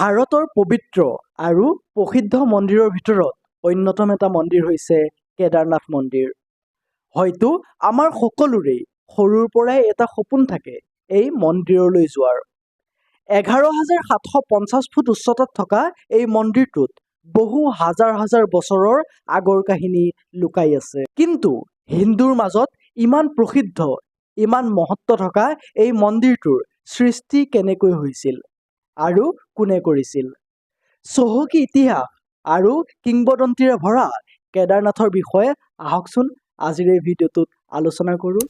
ভাৰতৰ পবিত্ৰ আৰু প্ৰসিদ্ধ মন্দিৰৰ ভিতৰত অন্যতম এটা মন্দিৰ হৈছে কেদাৰনাথ মন্দিৰ। হয়তো আমাৰ সকলোৰে সৰুৰ পৰাই এটা সপোন থাকে এই মন্দিৰলৈ যোৱাৰ। 11,750 ফুট উচ্চতাত থকা এই মন্দিৰটোত বহু হাজাৰ হাজাৰ বছৰৰ আগৰ কাহিনী লুকাই আছে। কিন্তু হিন্দুৰ মাজত ইমান প্ৰসিদ্ধ, ইমান মহত্ব থকা এই মন্দিৰটোৰ সৃষ্টি কেনেকৈ হৈছিল আৰু কোনে কৰিছিল? চহকী ইতিহাস আৰু কিংবদন্তিৰে ভৰা কেদাৰনাথৰ বিষয়ে আহকচোন আজিৰ এই ভিডিঅ'টোত আলোচনা কৰোঁ।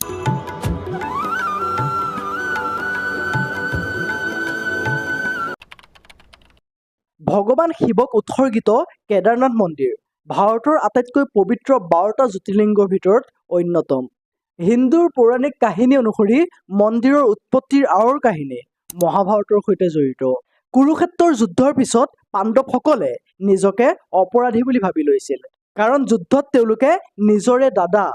ভগৱান শিৱক উৎসৰ্গিত কেদাৰনাথ মন্দিৰ ভাৰতৰ আটাইতকৈ পবিত্ৰ 12টা জ্যোতিৰ্লিংগৰ ভিতৰত অন্যতম। হিন্দুৰ পৌৰাণিক কাহিনী অনুসৰি মন্দিৰৰ উৎপত্তিৰ আঁৰৰ কাহিনী মহাভাৰতৰ সৈতে জড়িত। কুৰুক্ষেত্ৰৰ যুদ্ধৰ পিছত পাণ্ডৱসকলে নিজকে অপৰাধী বুলি ভাবি লৈছিল, কাৰণ যুদ্ধত তেওঁলোকে নিজৰে দাদা,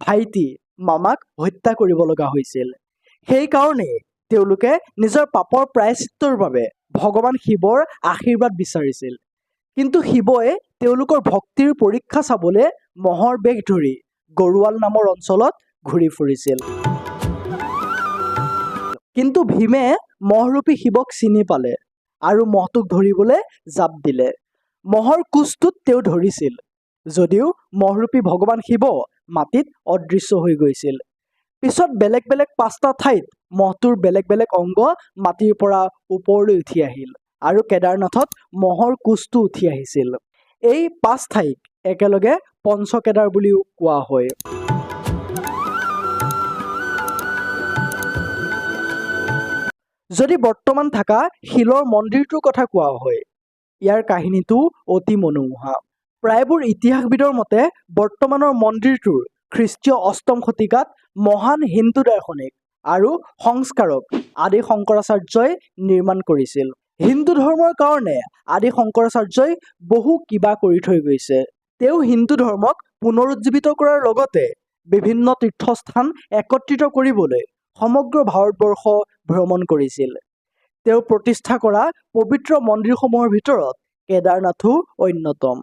ভাইটি, মামাক হত্যা কৰিব লগা হৈছিল। সেইকাৰণেই তেওঁলোকে নিজৰ পাপৰ প্ৰায়শ্চিত্তৰ বাবে ভগৱান শিৱৰ আশীৰ্বাদ বিচাৰিছিল। কিন্তু শিৱই তেওঁলোকৰ ভক্তিৰ পৰীক্ষা চাবলৈ মহৰ বেশ ধৰি গৰুৱাল নামৰ অঞ্চলত ঘূৰি ফুৰিছিল। কিন্তু ভীমে মহৰূপী শিৱক চিনি পালে আৰু মহটোক ধৰিবলৈ জাপ দিলে। মহৰ কোঁচটোত তেওঁ ধৰিছিল যদিও মহৰূপী ভগৱান শিৱ মাটিত অদৃশ্য হৈ গৈছিল। পিছত বেলেগ বেলেগ পাঁচটা ঠাইত মহটোৰ বেলেগ বেলেগ অংগ মাটিৰ পৰা ওপৰলৈ উঠি আহিল আৰু কেদাৰনাথত মহৰ কোঁচটো উঠি আহিছিল। এই পাঁচ ঠাইক একেলগে পঞ্চকেদাৰ বুলিও কোৱা হয়। যদি বৰ্তমান থকা শিলৰ মন্দিৰটোৰ কথা কোৱা হয়, ইয়াৰ কাহিনীটো অতি মনোমোহা। প্ৰায়বোৰ ইতিহাসবিদৰ মতে বৰ্তমানৰ মন্দিৰটোৰ খ্ৰীষ্টীয় অষ্টম শতিকাত মহান হিন্দু দাৰ্শনিক আৰু সংস্কাৰক আদি শংকৰাচাৰ্যই নিৰ্মাণ কৰিছিল। হিন্দু ধৰ্মৰ কাৰণে আদি শংকৰাচাৰ্যই বহু কিবা কৰি থৈ গৈছে। তেওঁ হিন্দু ধৰ্মক পুনৰুজ্জীৱিত কৰাৰ লগতে বিভিন্ন তীৰ্থস্থান একত্ৰিত কৰিবলৈ সমগ্ৰ ভাৰতবৰ্ষ ভ্ৰমণ কৰিছিল। তেওঁ প্ৰতিষ্ঠা কৰা পবিত্ৰ মন্দিৰসমূহৰ ভিতৰত কেদাৰনাথো অন্যতম।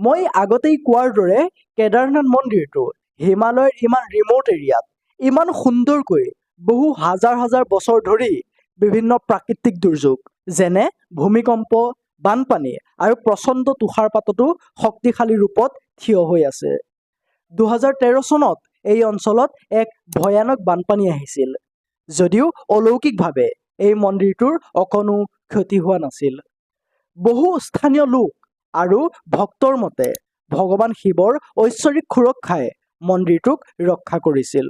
মই আগতেই কোৱাৰ দৰে কেদাৰনাথ মন্দিৰটো হিমালয়ৰ ইমান ৰিম'ট এৰিয়াত ইমান সুন্দৰকৈ বহু হাজাৰ হাজাৰ বছৰ ধৰি বিভিন্ন প্ৰাকৃতিক দুৰ্যোগ, যেনে ভূমিকম্প, বানপানী আৰু প্ৰচণ্ড তুষাৰপাততো শক্তিশালী ৰূপত থিয় হৈ আছে। 2013 চনত এই অঞ্চলত এক ভয়ানক বানপানী আহিছিল যদিও অলৌকিকভাৱে এই মন্দিৰটোৰ অকণো ক্ষতি হোৱা নাছিল। বহু স্থানীয় লোক আৰু ভক্তৰ মতে ভগৱান শিৱৰ ঐশ্বৰিক সুৰক্ষাই মন্দিৰটোক ৰক্ষা কৰিছিল।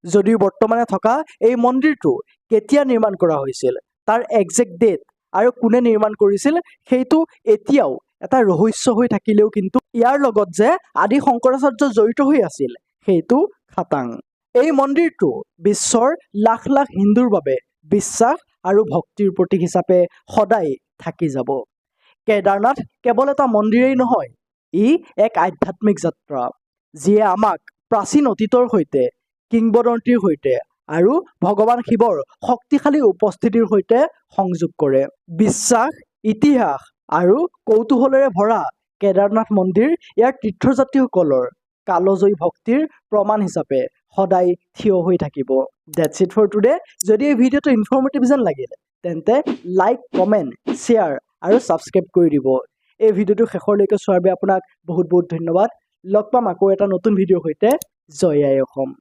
যদিও বৰ্তমানে থকা এই মন্দিৰটো কেতিয়া নিৰ্মাণ কৰা হৈছিল, তাৰ একজেক্ট ডেট আৰু কোনে নিৰ্মাণ কৰিছিল, সেইটো এতিয়াও এটা ৰহস্য হৈ থাকিলেও কিন্তু ইয়াৰ লগত যে আদি শংকৰাচাৰ্য জড়িত হৈ আছিল, সেইটো খাটাং। এই মন্দিৰটো বিশ্বৰ লাখ লাখ হিন্দুৰ বাবে বিশ্বাস আৰু ভক্তিৰ প্ৰতীক হিচাপে সদায় থাকি যাব। কেদাৰনাথ কেৱল এটা মন্দিৰেই নহয়, ই এক আধ্যাত্মিক যাত্ৰা, যিয়ে আমাক প্ৰাচীন অতীতৰ সৈতে, কিংবদন্তিৰ সৈতে আৰু ভগৱান শিৱৰ শক্তিশালী উপস্থিতিৰ সৈতে সংযোগ কৰে। বিশ্বাস, ইতিহাস আৰু কৌতূহলেৰে ভৰা কেদাৰনাথ মন্দিৰ ইয়াৰ তীৰ্থযাত্ৰীসকলৰ কালজয়ী ভক্তিৰ প্ৰমাণ হিচাপে সদায় থিয় হৈ থাকিব। That's it for today. যদি এই ভিডিঅ'টো ইনফৰ্মেটিভ যেন লাগিল, তেন্তে লাইক, কমেণ্ট, শ্বেয়াৰ আৰু ছাবস্ক্ৰাইব কৰি দিব। এই ভিডিঅ'টো শেষৰলৈকে চোৱাৰ বাবে আপোনাক বহুত বহুত ধন্যবাদ। লগ পাম আকৌ এটা নতুন ভিডিঅ'ৰ সৈতে। জয় আই অসম।